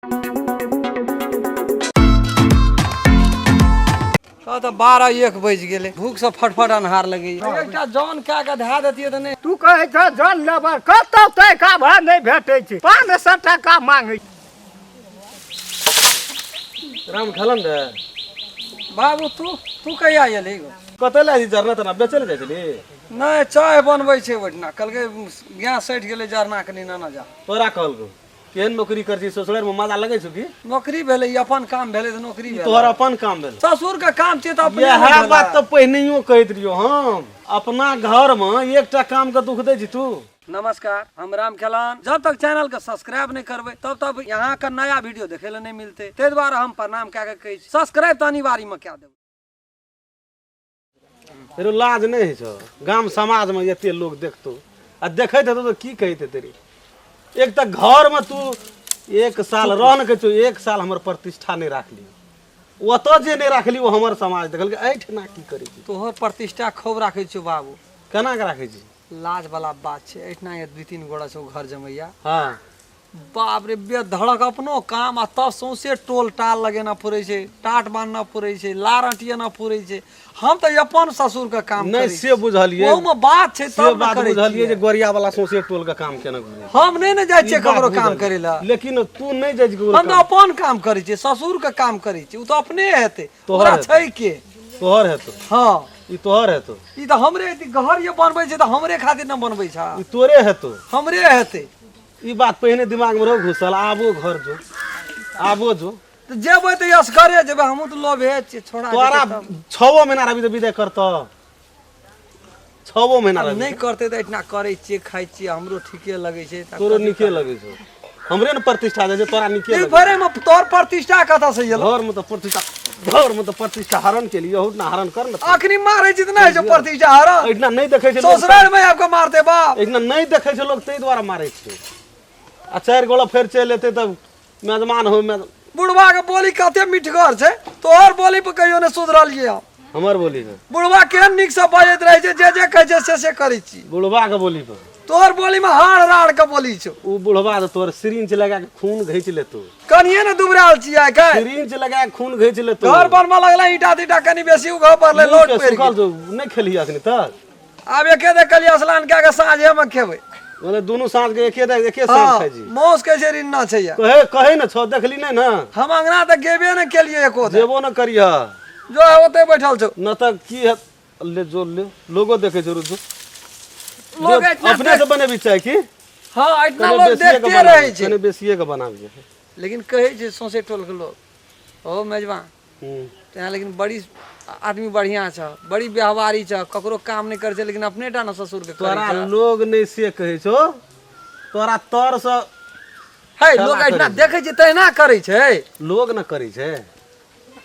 कह तऽ 12-1 बजि गेलै, भूखसँ फटफट अन्हार लगैया। एकटा जन कए कऽ धए देतियै तऽ नहि। तू कहै छह जन लेबर, कतौ तैका भा नहि भेटै छै, 500 टाका मांगै। राम खेलन रे। बाबू, तू तू कहिया एलही गो? कतऽ लए छी जरना तना बेचै लए जाइ छली? नहि, चाय बनबै छै ओहिठिना। कहलकै गैस सठि गेलै, जरना कनि नेने जा। तोरा कहलकौ? केहन नौकरी कर छी ससुरारि में, मजा लगै छौ की? नौकरी भेलै ई अपन काम भेलै तऽ नौकरी ई भेलै? तोहर अपन काम भेल। ससुर के काम छियै तऽ अपने इएह ने भेलै। बात तऽ पहिनहियो कहैत रहियो हम, अपना घर में एकटा काम के दुख दै छी तू। नमस्कार, हम राम खेलान। जब तक चैनल के सब्सक्राइब नहीं करबै तब तक यहाँ के नया वीडियो देखे ले नहीं मिलते, ताहि दुआरे हम प्रणाम कए के कहै छी, सब्सक्राइब तऽ अनिवार्य में कए देबै। रो लाज नहि होइ छौ? गाम समाजमे एते लोग देखतौ आ देखैत हेतौ तऽ की कहैत हेतै रे? एक तऽ घरमे तू एक साल रह ने कहै छौ, एक साल हमर प्रतिष्ठा नहि राखली। ओतऽ जे नहि राखली ओ हमर समाज देखलकै, एहिठिना की करै छी? तोहर प्रतिष्ठा खूब राखै छियौ बाबू। केना के राखै छी? लाज वाला बात छै, एहिठिना ये 2-3 गोड़ा छौ घर जमैया। हाँ। बाप रे, बेधड़क अपनो काम आ तब सौंसे टोल टाल लगेना पुरै छै, टाट बान्हना पुरै छै, लार अटियेना पुरै छै। हम तऽ अपन ससुर के काम नहि करै से छी। बुझलियै। ओहूमे बात छै से तब ने बात करै बुझलियै जे छियै। गोरिया वाला सौंसे टोल के काम केना घुरै छै। हम नहि ने जाइ छियै ई बात ककरो काम बुझलियै। करै लए। लेकिन तू नहि जाइ छी ककरो हम तऽ काम। अपन काम करै छियै, ससुर के काम करै छियै, ओ तऽ अपने हेतै। तोहर ओकरा हेतै। छै के? तोहर हेतौ। हाँ। ई तोहर हेतौ। ई तऽ हमरे हेतै, घर जे बनबै छै तऽ हमरे खातिर ने बनबै छै। ई तोरे हेतौ। हमरे हेतै। ई बात पहिने दिमाग में रहो घुसल। आबो घर जो, आबो जो। तऽ जेबै तऽ असगरे जेबै, हमहूँ तऽ लोभे छियै छोड़ा तोरा जेतै तब। 6 महीना रहबी तऽ विदा करतौ? 6 महीना आब रहबी नहि करतै तऽ एहिठिना करै छियै, खाइ छियै, हमरो ठीके लगै छै तऽ तोरो कथी नीके लगै छौ। हमरे ने प्रतिष्ठा जाइ छै, तोरा नीके ई लगै भरे में तोहर प्रतिष्ठा कतऽ से एलौ? घर में तऽ प्रतिष्ठा, घर में तऽ प्रतिष्ठा हरण केलियै। अहू ने हरण कर ने। अखनी मारै छी तऽ नहि होइ छै प्रतिष्ठा हरण। एहिठिना नहि देखै छै लोक। ससुराल में आबि कऽ मारतै बाप। एहिठिना नहि देखै छै लोक, ताहि दुआरे मारै छै। आ चारि गोला फेर चलि एतै तब मेजमान हो बुढ़वा के बोली कते मिठगर छै, तोहर बोली पर कहियो नहि सुधरलियै हम। हमर बोली पर? बुढ़वा केहन नीक से बजैत रहै छै, जे जे कहै छै से से करै छी। बुढ़वा के बोली पर? तोहर बोली में हाड़ राड़ के बोली छौ। ओ बुढ़वा तऽ तोहर सिरिंच लगा के खून घींच लेतो। कनिये ने दुबरायल छियै आइ काल्हि। सिरिंच लगा के खून घींच लेतो। घर बनबऽ लगलै, ईंटा तीटा कनि बेसी उघऽ पड़लै, मुँह लोट के पड़ि सुखल गेल। छौ, नहि खेलही अखनी तक? आब एके दे कहलियै स्नान कए के साँझे में खेबै। मतलब दुनू साँझ के एके दे एके साँझ हाँ खाइ छी? मौस कहै छै रिन्ना छै या। कहे कहे ने छौ, देखली नहि ने? हम अंगना तऽ गेबे ने केलियै एको दिन। जेबो ने करिह। जो है ओतै बैठल छौ। न तऽ की है, ले जो ले, लोगो देखै छौ। रुजो लोग एतना अपने से बनेबी चाय की? हाँ, एतना कने लोग बेसिए के देखते बनाबी, रहै छै। कने बेसिए के बनाबी। लेकिन कहै छै सौंसे टोल के लोग, ओ मेजबान तेँ लेकिन बड़ी आदमी बढ़िया छ, बड़ी व्यवहारी छ, ककरो काम नहि करै छै, लेकिन अपने टा ने ससुर के करै तोरा छै। लोग नहि से कहै छौ, तोरा तर से है खेला लोग एहिना करै छै। देखै छै तहिना करै छै। लोग न करै छै,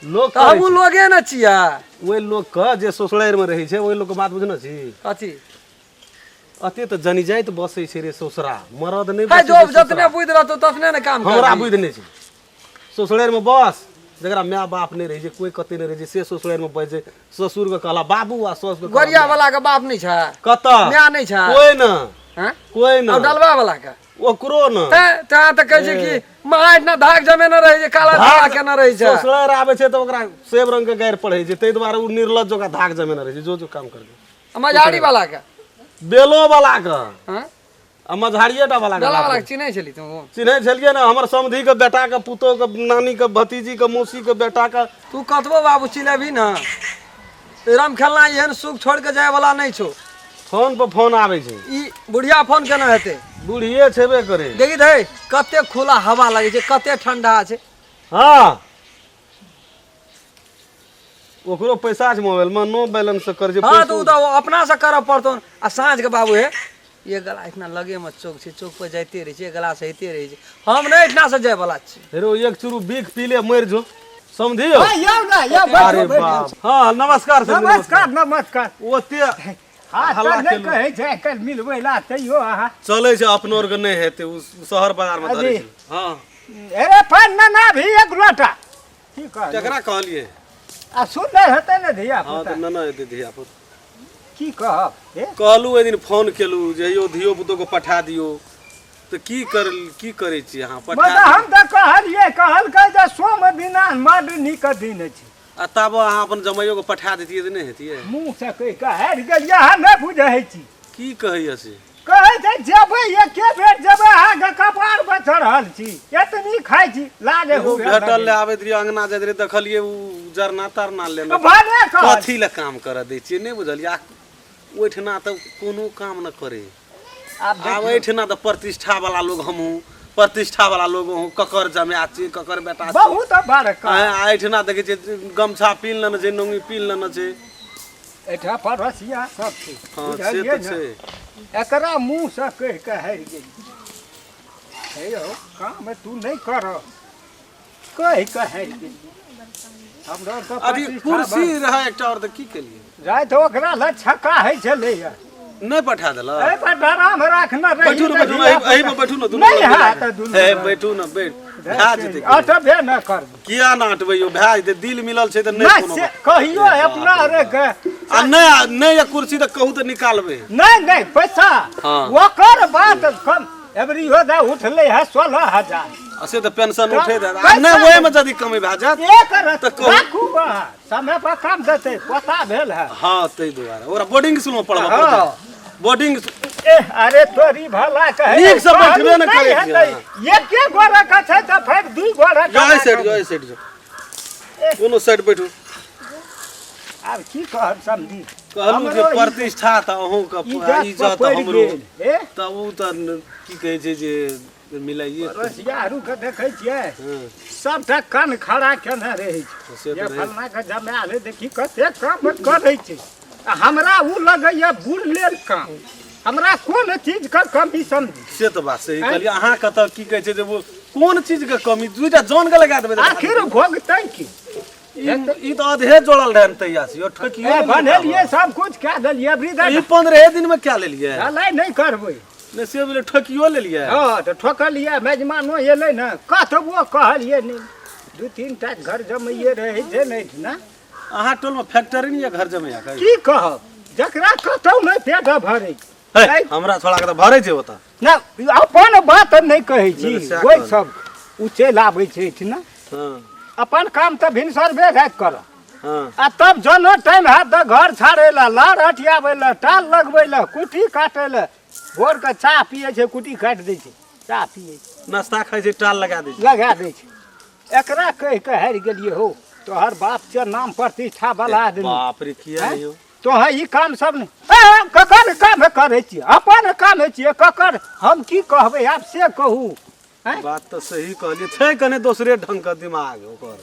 लोग तऽ करै हमहूँ छै। लोगे ने छियै। ओहि लोग के जे ससुरारि मे रहै छै, ओहि लोग के बात बुझने छी? कथी? अते तऽ जनी जाइत बसै छै रे ससुरा, मरद नहि है बसै जो छै जतने ससुरा। बुद्धि रहतौ ततने ने काम हमरा करबही। बुद्धि नहि छै। ससुरारि मे बस, जकरा माय बाप नहि रहै छै, कोइ कतै नहि रहै छै, से ससुरारि मे बस छै। ससुर के कहला बाबू आ सास के कहला गोरिया माय। वाला के बाप नहि छै? कतऽ? माय नहि छै? कोइ न। हैं? कोइ न। आ डलवा वाला के? ओकरो न। तें तऽ कहै छै कि माँ एहिठिना धाक जमेने रहै छै, काला धाक केने रहै छै। ससुरारि आबै छै तऽ ओकरा सेब रंग के गारि पढ़ै छै, ताहि दुआरे ओ निर्लज ओकरा धाक जमेने रहै छै। जो जो काम करबै। आ मझारी वाला के? बेलो वाला के हैं? आ मझारिए टा वाला के। डलवा वाला के चिन्है छली तू? चिन्है छलियै ने, हमर समधी के बेटा के पुतोह के नानी के भतीजी के मौसी के बेटा के। तू कतबो बाबू चिलेबही ने, राम खेलना एहन सुख छोड़ के जाय वाला नहीं छौ। फोन पर फोन आबै छै। ई बुढ़िया फोन केना हेतै? बुढ़िए छेबे करे। देखी धै कते खुला हवा लगै छै, कते ठंडा छै। हाँ, ओकरो पैसा छै मोबाइल में, नो बैलेंस से कर छै। हाँ, तऽ ओ तऽ अपना से करऽ पड़तौ। आ साँझ के बाबू हे, एक गला इतना लगे में चौक छै, चौक पर जाइते रहै छै, एक गला से होइते रहै छै। हम नहि एहिठिना से जाय वाला छी। हेरो, एक चूरू बीख पी ले, मरि जो समझियो। हाँ, यौ ने यौ, बैठू, अरे बैठू। बाप, हाँ नमस्कार सर। नमस्कार, नमस्कार। ओते हाँ हल्ला तऽ नहि केलहुँ। कहै छै काल्हि मिलबै ला, तैयो अहाँ चलै छै, अपनो आरके नहि हेतै, ओ शहर बाजार मे धरै अजी। छै। हाँ। अरे फन ना भी एक लोटा की कहलियै? केकरा कहलियै? आ सुन नहि हेतै ने धिया हाँ पुता। तऽ नहि हेतै धिया पुता। की कहब हे? कहलू ओहि दिन फोन केलू जे यौ धियो पुतो के पठा दियौ, तऽ की कर, की करै छी अहाँ? पठा मतलब हम तऽ कहलियै गर्मी के दिन छै। आ तब अहाँ अपन जमाइयो के पठा देतियै तऽ नहि हेतियै? मुँह से कहि कऽ हारि गेलियै, अहाँ नहि बुझै छी। की कहैया से? कहै छै जेबै एके बेर जेबै, अहाँके कपार पर चढ़ल छी, एतनी खाइ छी, लाजे एगो हुए भेटल ले लगै। आबैत रहियै अंगना जाइत रहियै, देखलियै उ जरना तरना लेने। भने कहल। कथी लए काम करऽ दै छियै नहि बुझलियै। आ ओहिठिना तऽ कोनो काम न करे। आब आब एहिठिना तऽ प्रतिष्ठा वाला लोग हमहूँ, प्रतिष्ठा वाला लोग अहूँ, ककर जमाए छी ककर बेटा छी। बहुत बड़का। आ एहिठिना देखै छियै गमछा पीन लेने छै, नौंगी पीन लेने छै। एहिठाम पड़ोसिया सब छै। हँ, से बुझलियै तऽ ने? छै। एकरा मुँह से कहि कऽ हारि गेलियै। हे यौ, काम तू नहि कर, कहि कऽ हारि गेलियै। हमरो तऽ अभी प्रतिष्ठा कुर्सी रहै एकटा आओर, तऽ की केलियै? राति ओकरा लए छक्का होइ छलैया। नहि पठा देलक? एहि पर डराम राखने रही। बैठू ने, तऽ बैठू ने, एहि पर बैठू ने, दुनू नहि गोटे मिला हैत कऽ। दुनू हे गोटे। बैठू ने, बैठ भए जेतै। अटबे न करबै। किया ना अटबै यौ, भए जेतै, दिल मिलल छै तऽ नहि नहि कोनो से बात। कहियो ए बाप अपना रे रे बाप। के आ नहि नहि ये कुर्सी तऽ कहू तऽ निकालबै। नहि नहि, पैसा हाँ। ओकर बात कम एबरी हो दे उठलै है 16,000। आ से तऽ पेंशन तऽ उठे देत आ पैसा नहि ओहिमे यदि कमी भए जायत एक रत तऽ कहू। राखू अहाँ, समय पर काम देतै, पोता भेल है। हँ, ताहि दुआरे ओकरा बोर्डिंग स्कूलमे पढ़बऽ हाँ। पड़तै, बोर्डिंग। ए अरे तोरी भला कहे नीक से बैठबे ने करै हेतै। छियै। एके गोरा के छै तऽ फेर दुई गोरा के जाय साइड, जाय साइड, जाउ कोनो साइड बैठू। आब की कहब समझी? कहलहुँ जे हमरो प्रतिष्ठा तऽ अहूँके इज्जत इज्जत पड़ि हमरो गेल, हे? तऽ ओ तऽ की कहै छै जे मिलाइए। रसिया के देखै छियै? हँ। सबटा कान खड़ा केने रहै छै। से जे तऽ रहै। फलना के जमायल है, देखी कते काम करै छै, आ हमरा उ लगैया बुढ़ लेल काम, हमरा कोन चीज के कमी समझी? से तऽ बात सही आँय? कहलियै अहाँके। तऽ की कहै छै जे ओ कोन चीजके कमी, दूटा जनके लगा देबै तऽ आखिर भोगतै की? ई तऽ अधे जोड़ल रहै ने तहिया से यौ, ठोकियो ए ने बनेलियै, सब कुछ कए देलियै अबरी। ई 15 दिन मे क्या लेलियै? ढलाई नहि करबै। नहि से बोले, ठोकियो लेलियै। हँ तऽ ठोकलियै, मेजमानो एलै ने, कतबो कहलियै नहि, दू तीन टा घर जमैये रहै छै ने एहिठिना। अहाँ टोल में फैक्ट्री नहीं है घर जमैया के? की कहब, जकरा कतौ नहि पेट भरै। हे, हमरा छोड़ा के तऽ भरै छै ओतऽ। ना, अपन बात नहि कहै छी। नहि, सएह ओहि कहलहुँ। सब ओ चलि आबै छै एहिठिना। हँ। अपन काम तऽ भिनसरबे राति करब। हँ। आ तब जनो टाइम हैत तऽ घर छाड़ै लए, लार हटियाबै लए, टाल लगबै लए, कुट्टी काटै लए। भोरके चाह पियै छै, कुट्टी काटि दै छै, चाह पियै छै। नाश्ता खाइ छै, टाल लगा दै छै। लगा दै छै। एकरा कहि कऽ हारि गेलियै हौ, तोहर बाप के नाम प्रतिष्ठा वाला आदमी। बाप रे, किया? आँय? यौ तोहर ई काम सब नहि। ए, ककर काम करै छियै? अपन काम छियै, ककर हम की कहबै आब से कहू, आँय? बात तऽ सही कहलियै, छै कने दोसरे ढंग के दिमाग ओकर।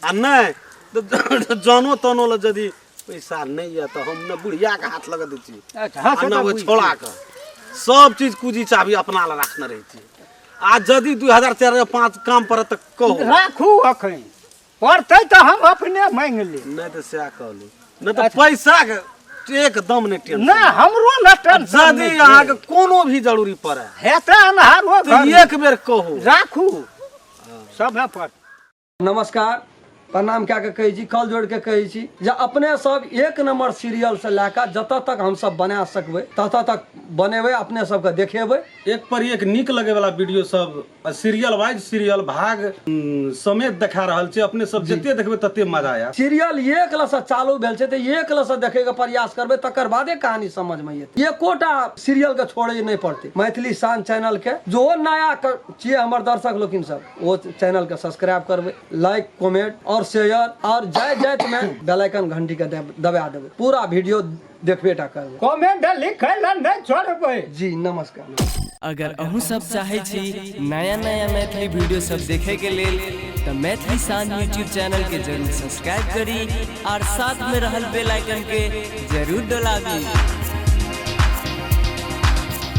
आ नहि तऽ जनो तनो लए यदि पैसा नहि यऽ तऽ हम ने बुढ़िया के हाथ लगा दै छी। अच्छा, हँ, आ से ने तऽ ओहि बुझि छोड़ा के सब चीज कुजी चाभी अपना लए राखने रहै छी। आ यदि 2000 4 5 काम पड़त तऽ कहू। राखू, अखन पड़तै तऽ हम अपने मांगि लेब। नहि तऽ सएह कहलहुँ, नहि तऽ पैसा के एकदम नहि टेंशन। नहि, हमरो ने टेंशन यदि नहि छै। अहाँके कोनो भी जरूरी पड़े हेतै अन्हारो तऽ घरमे। एक बेर कहू। राखू समय पर। नमस्कार, प्रणाम कए कऽ कहै छी, कल जोड़ि कऽ कहै छी जे अपने सब एक नंबर सीरियल से लए कऽ जतऽ तक हमसब बना सकबै ततऽ तक बनेबै, अपने सबके देखेबै। एक पर एक नीक लगे वाला वीडियो सब सीरियल वाइज सीरियल भाग समेत देखा रहल छै। अपने सब जते देखबै तते मजा आयत। सीरियल एक लसँ चालू भेल छै तऽ एक लसँ देखैके प्रयास करबै, तकर बादे कहानी समझमे एतै। एकोटा सीरियल के छोड़ै नहि पड़तै। मैथिली शान चैनल के जो नया छियै हमर दर्शक लोकिन सब, ओ चैनल के सब्सक्राइब करबै, लाइक, कमेंट और शेयर, और जाइत जाइत में बेल आइकन घंटी के दबा देबै। पूरा वीडियो देखबे टा करबै। कमेंट लिखै लए नहि छोड़बै। जी, नमस्कार। अगर अहूँ सब चाहै छी नया नया मैथिली वीडियो सब देखे के लेल तऽ मैथिली शान यूट्यूब चैनल के जरूर सब्सक्राइब करी और साथ में रहल बेल आइकन के जरूर दबाबी।